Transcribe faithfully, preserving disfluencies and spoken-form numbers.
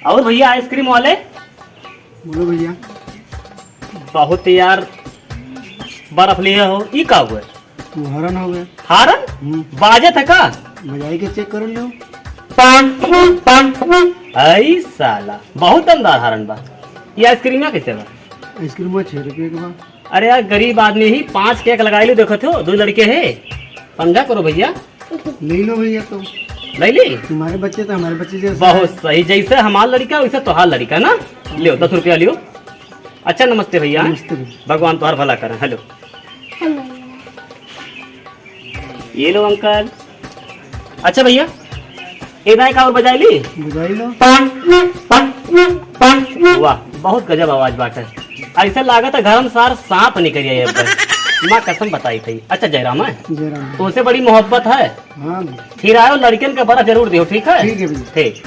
और भैया आइसक्रीम वाले? बोलो भैया। बहुत यार बर्फ लिए हो, ई का हुआ? वो हरन हो गए। हरन? हम्म। बाजे था का? बजाई के चेक कर लो। पान, पान। आई साला, बहुत दमदार हरन बा। ये आइसक्रीम कैसे बा? आइसक्रीम छः रुपये के बा। अरे यार, गरीब आदमी ही, पाँच के एक लगाई लो, देखत हो, दो लड़के हैं, समझा करो भैया। ले लो भैया, तो ले ली। तुम्हारे बच्चे तो हमारे बच्चे जैसे बहुत हैं। सही, जैसे हमार लड़का वैसे तोहार लड़का ना। लियो, दस रुपया लियो। अच्छा, नमस्ते भैया। नमस्ते भैया। भगवान तोहार भला करें। हेलो। हेलो। ये लो अंकल। अच्छा भैया, ए दाई का और बजाई ली? बजाई लो। वाह, बहुत गजब आवाज बाटे। ऐसा लागत है घर में सार सांप निकल गया है। माँ कसम बताई थी। अच्छा जयराम है? जयराम। तो उसे बड़ी मोहब्बत है। हाँ। फिर आयो, लड़कियन का बड़ा जरूर दियो, ठीक है? ठीक है भैया। ठीक।